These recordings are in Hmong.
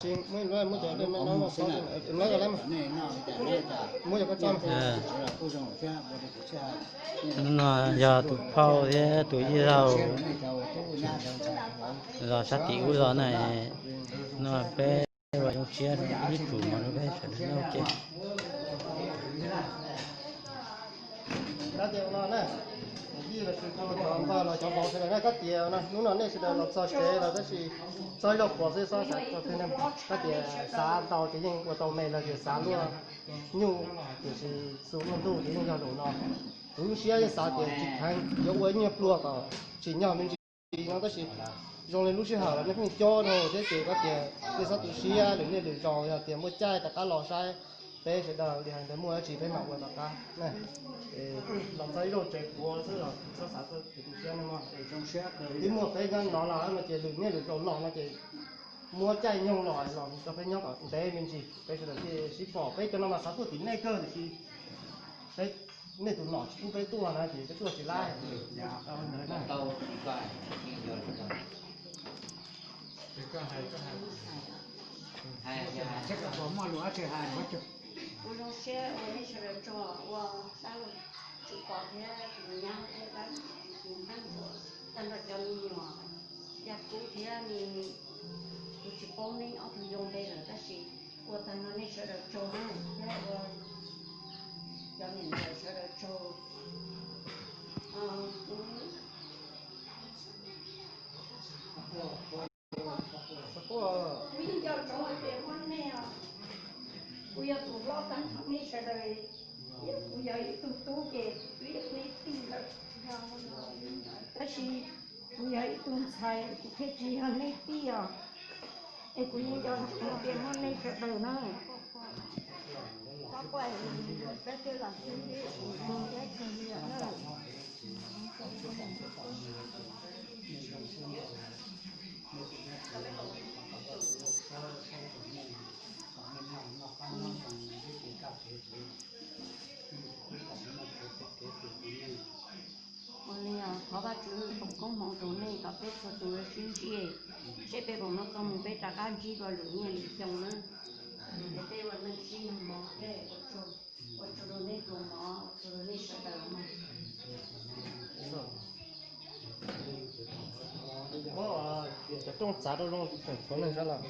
Muab cov, muab cov, muab cov koj tso. Hnub no yog tus phauj thiab tus yij laug los sab tim ub los na, no peb ua zoo siab rau ib tsum mov rau peb sawv daws noj ua ke. Kab tias no na, yij los sis cov npawg los cov vauv sawv daws na, kab tias hnub no nej sawv daws los txog tsev lawm tab sis txog ib zaug qhuav xwb, xob xav txog tej neeg, kab tias xav ntau ces yeej ua tau me lawm, ces xav luaj nyuj tiam sis xu luaj ntuj ces yeej yog zaum no. Kuv lub siab yeej xav tias tsis kheev yuav ua ib nyuag pluag kom tsim nyog me ntsis no tab sis zoo li lub sij hawm los nej pheej cob rau thiab ces kab tias nej txhob tu siab lwm niaj lwm zaus, yog tias muaj caij rov qab los saib peb sawv daws li hais ntawd, muaj dab tsi peb mam ua tom qab. Los txog ib zaug tsev qhuav xwb los txhob xav txog kev tu siab no mog. Twb muaj peb nyob no los no ces lwm niaj lwm zaus los no ces muab caij nyoog los los rau peb nyob kom ntev me ntsis, peb sawv daws thiaj sib pom. Peb cov no mas xav tuaj tim nej kawg tiam sis peb, nej tus nom tsis pub peb tuaj na ces peb tuaj tsis laib. Kuv zoo siab ua nej sawv daws tsaug ua dab laug Tsuj Pov thiab tus nyab, tus nyab tag nrho cov me nyuam, yaj kub thiab, kuv tsis paub nej ob tug yau npe lawm tab sis ua tag no nej sawv daws tsaug na, thiab ua cov niam ntxawm sawv daws tsaug. Kuv yeej nco ntsoov hais tias muaj nej os, kuv yog tus hlob tag nrho nej sawv daws, kuv yog ib tug tub ces kuv twb yog nej tij lawm, tab sis kuv yog ib tug ntxhais kuv thiaj tsis yog nej tij os. Es kuv yeej nco ntsoov hais tias muaj nej sawv daws na. Ua li os, thov Vajtswv foom koob hmoov rau nej kom peb txhua tus sib ntsib, seb peb puas muaj koob hmoov peb rov qab ntsib dua lwm niaj lwm xyoo na. Es peb ua neej sib nug mov thiab ua tsaug rau nej tus mov, ua tsaug rau nej sawv daws mog. Muab cov rooj txav rau zoo tseem tshuav neeg sab los.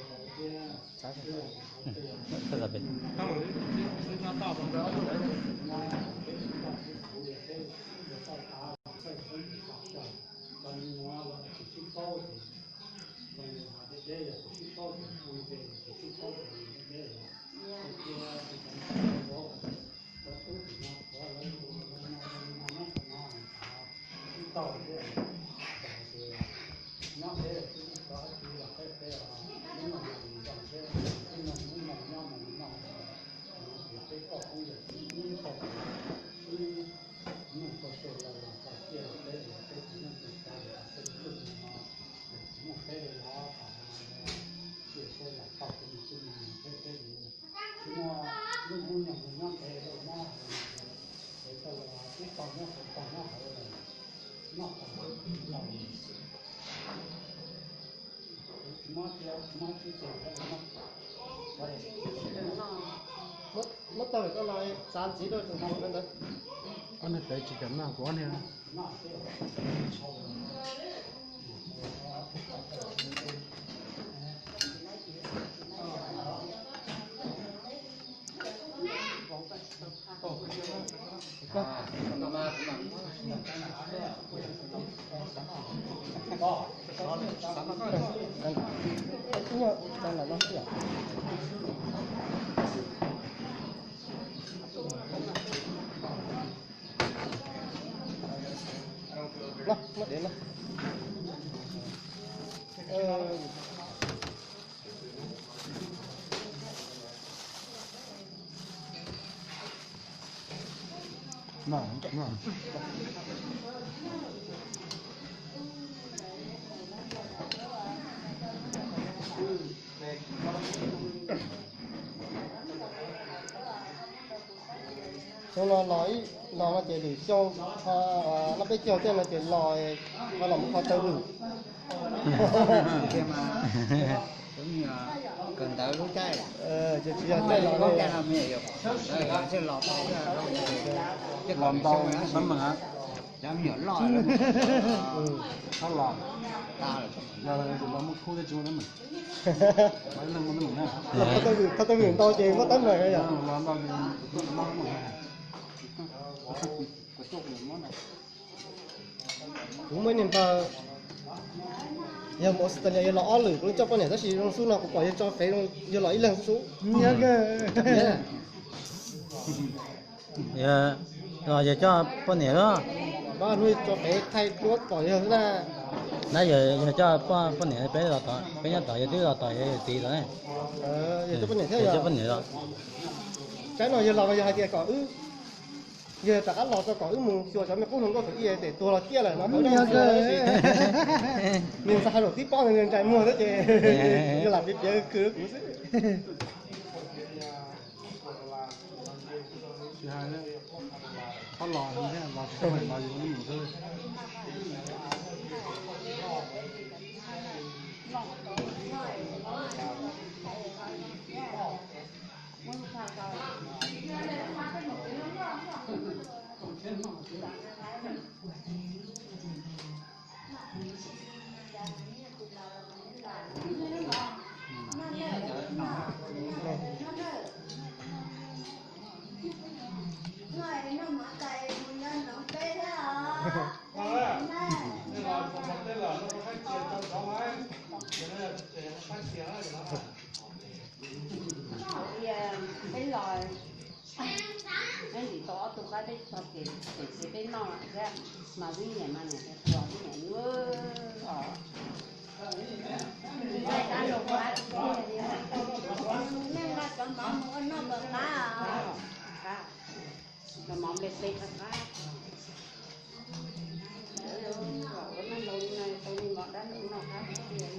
Muab tau koj los txav ntxiv rau tus ntawd. Ob niag pem tsis kam noj kuv ob niag. Xyoo no los ib los no ces lwm xyoo, no peb caug tej no ces los, los mus kho taw lwm. Ntawd lub caij, ces tsis yog caij los, los ntau teeb meem, txhob los, los muaj khub thiab tsis muaj teeb meem. Thov tau vim ntau ces muaj teeb meem yom. Kuv muaj ib niag npawg yog mus Australia yog los ob lwm kuv coj poj niam tab sis zoo xub no kuv pom yog tso fev, yog los ib leeg xwb. Los yog coj poj niam los? Tso fev thaij duab pom yog xwb na. Nab yog coj poj niam peb los tod, peb nyob tod yog twb los tod yog yus txiv tod ne. Yog coj poj niam thiab, yog coj poj niam los. Saib no yog los yog hais tias kom wb, yog rov qab los tso kom wb mus xyuas cov me qub hluas nkauj thaum ub ces tuag los ciaj lawm no. Nws xav hais lus tib pob nws ntsais muag thiab ces yog lam piav piav khwv kuv xwb. Peb los, peb ntim tau ob tug qaib peb txog ces peb noj thiab, mas wb niam mas niam tias tua wb niam os. Cov mov nplej teb qab qab, ua noj laus li no tau li mov dab laug noj qab tiag.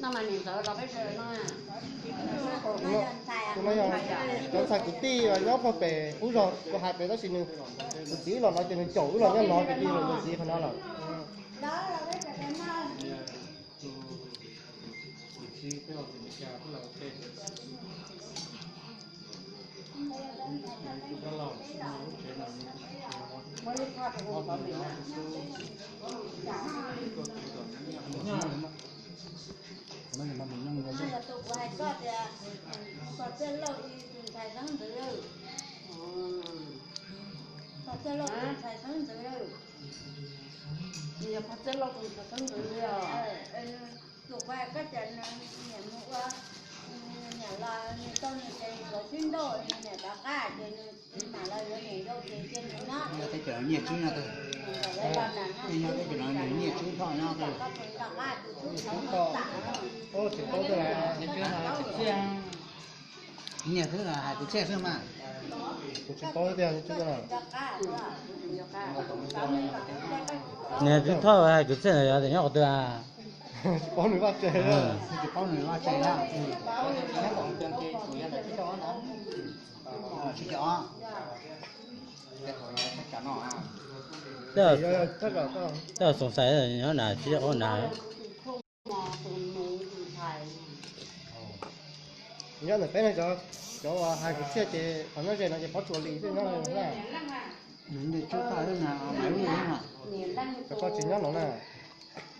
No mas niam ntxawm los peb sawv daws noj. Kuv no yog cov ntxhais kwv tij nyob puag pem qub zog kuv hais pem tab sis nws, kuv txiv wb los no ces nws caum wb los nyob no ces cia nws txiv qhov no lawm. Tus kuv hais koj tias, Pog Txhiaj Lauj tus ntxhais xeeb ntxwv, Pog Txhiaj Lauj tus ntxhais xeeb ntxwv, yog Pog Txhiaj Lauj tus ntxhais xeeb ntxwv li os. Tus kuv hais koj tias nws niam mus ua, niam los nws tau nws ces nkawd sib nrauj, nws niam rov qab ces nws txiv mam los yuav niam yau ces cia nws nyob. Nyob teb chaws no nyiaj tswb nyob twg? Nyob teb chaws no nws nyiaj tswb nrho nyob twg? Tsis paub twg. Nyiaj xwb hais kwv txhiaj xwb mas. Kuv tsis paub tiag. Niag Tswb Thoj hais kwv txhiaj ntawd yog tias nyob qhov twg a? Tsis paub nws vaj tse, tsis paub nws vaj tse na. Tsis cov, tej xoo xais nyob na, tsis cov qhov na. Nyob ntawm peb no cov, cov uas hais kwv txhiaj ces qhov nyob ze no ces Pov Tsuas Lis xwb nyob na. Nws nyiaj tswb tag xwb na, Maiv Lwj na. Cov ko tsis nyob no na.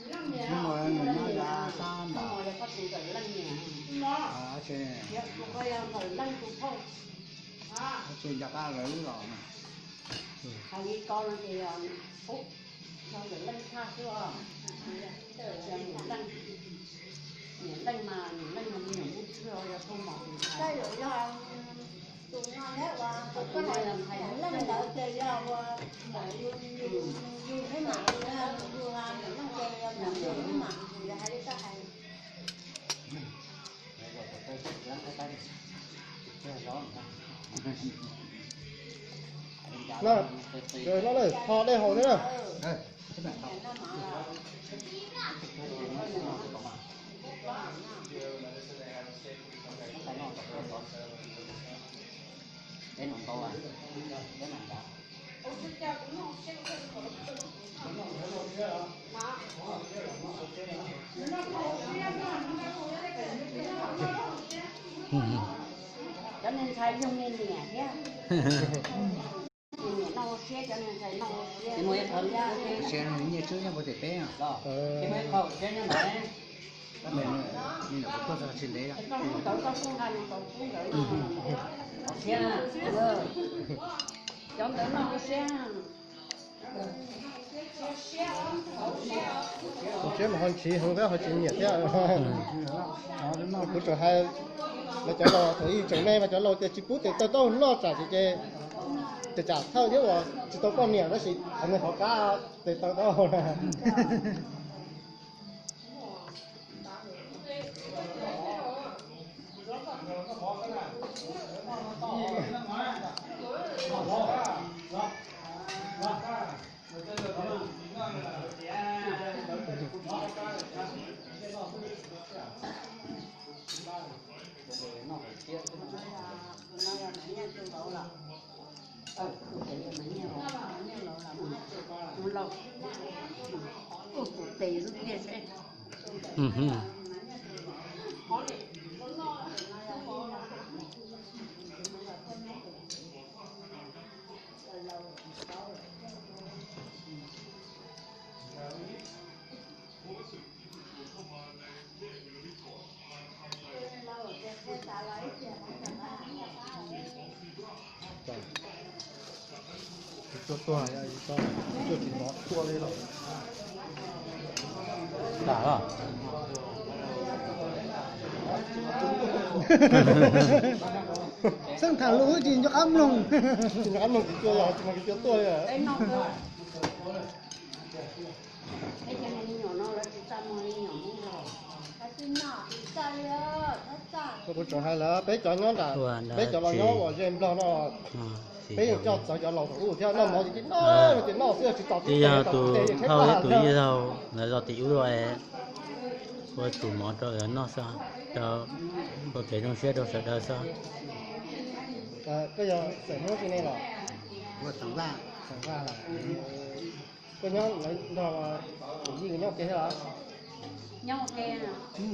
Nws nyob ya sab nram, tsis nco qab lawv lub los na. Niam leej mas, niam leej mas niam muaj tswv yog thauj mos tus ntxhais. Tus no thiab uas tus koj hais niam leej ntawd ces yog uas yus thiab mas, yus niam leej ces yog niam leej thiab mas, yus hais li koj hais. No, no lawm, ho dej haus thiab na. Tab sis mas, Cov niag ntxhais yug me niam thiab. Niam noj ua siab, cov niag ntxhais noj ua siab. Siab nyiaj tswb nyob puag tim peb. Siab, cov ntawd noj ua siab. Ua siab mas ho ntshiv heev thiab ho tsis nyiam thiab. Kuv tseem hais, mas cov laus thaum ub tseem me mas cov laus tias tsis pub tes taw taub hau noj tsam ces, ces tsam thawj thiab uas tsis tau poj niam tab sis qhov niag qhov qab tes taw taub hau na. Cua tuag, cua tsis mov tuaj li los. Xeeb tham lus wb tsis nco qab mloog. Tsis nco qab mloog, tsis cua los tsis mloog, tsis cua tuaj li. Kuv tseem hais lawm, peb cov nyob nram, peb cov los nyob uas ze Nplog no, peb yeej coj txawv cov laus thaum ub thiab, noj mov ces noj, ces noj xwb, tsis tos twb yog tus thawj tus ib zaug ntawd zos tim ub es ua tus mov rau lawv noj xwb, rau ua kev zoo siab rau sawv daws xwb. Koj yog xeem Hmoob tsi ne los? Xeem Vaj los. Koj nyob nrog Yeej nyob ua ke thiab los? Nyob ua ke. Yeej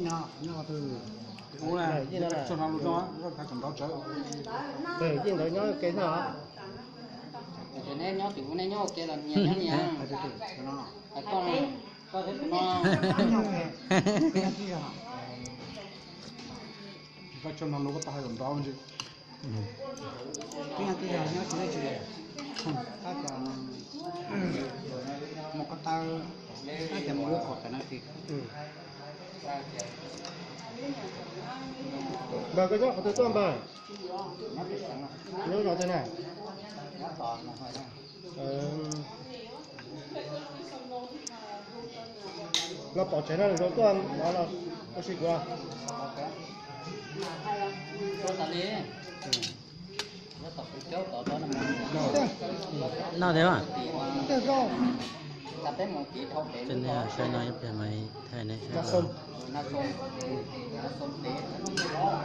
ntawd nyob ua ke thiab los? Neb nyob tim ub neb nyob ua ke los nyias nyob nyias. Hais koj, koj thiab tus no. Koj tso no los koj tau hais kom nrov ntsis. Twb yog twb yog nyob tsis deb tsis, tab sis mus ko taw, tab sis mus lub kaum tawm no tsis. Npawg, koj nyob qhov twg tuaj npawg? Nyob zos twg na? Los pom tsev no zoo tuaj no los ua si kuv los. Noj thiab mas. Saib no ib pliag mas thaij nej saib.